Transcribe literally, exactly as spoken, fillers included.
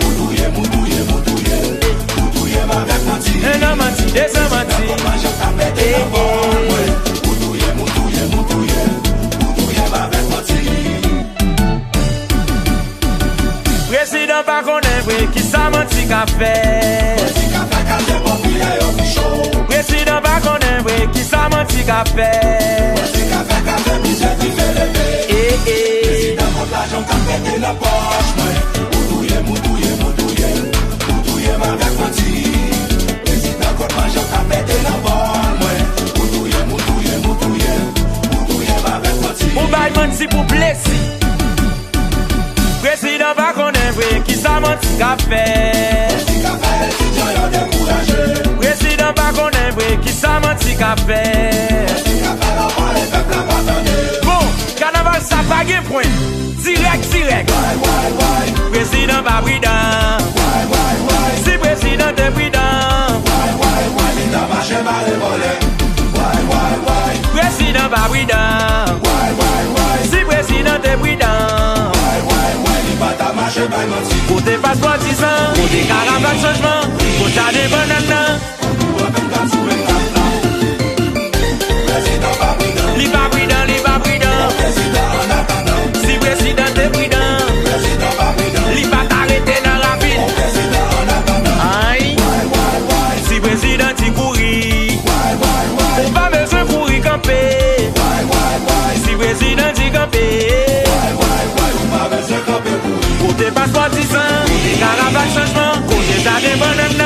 Ou touye m, ou touye m, ou touye m. Ou touye m avèk manti. Enn an manti, dezan manti. Kòb manje w ka pete nan bòl mwen. Ou touye m, ou touye m, ou touye m. Ou touye m avèk manti. Prezidan pa konnen vre kisa manti ka fè. Manti ka fè kalte pòpiye yo pi cho. Prezidan pa konnen vre kisa manti ka fè. Manti ka fè kalte mizè dife leve. Eh, eh. Prezidan kont lajan w ka pete nan pòch mwen. Ou touye m, ou touye m, ou touye m. Ou touye m avèk manti. Prezidan kont manje w ka pete nan bòl mwen. Ou touye m, ou touye m, ou touye m. Ou touye m avèk manti. Ou bay manti pou plezi. Prezidan pa konnen vre kisa manti ka fè. Manti ka fè etidyan yo dekouraje. Prezidan pa konnen vre kisa manti ka fè. Manti ka fè yo pale, pèp la pa tande. Bon, kanaval sa pa gen pwen. Dirèk, dirèk. Way, way, way. Prezidan pa pridan. Way, way, way. Si prezidan te pridan. Way, way, way. Li ta mache bare vòlè. Way, way, way. Prezidan pa pridan. Way, way, way. Si prezidan te pridan. Way, way, way. Li pa ta mache bay manti. Kote paspò dizan? Kote karavàn chanjman? Kote jaden bannann nan? Li pa pridan, li pa pridan. Si prezidan te pridan, li pa ta rete nan ravin. Ay, si prezidan ti kouri, ou pa bezwen kouri kanpe. Si prezidan di kanpe, kote paspò dizan? Kote karavàn chanjman? Kote jaden bannann?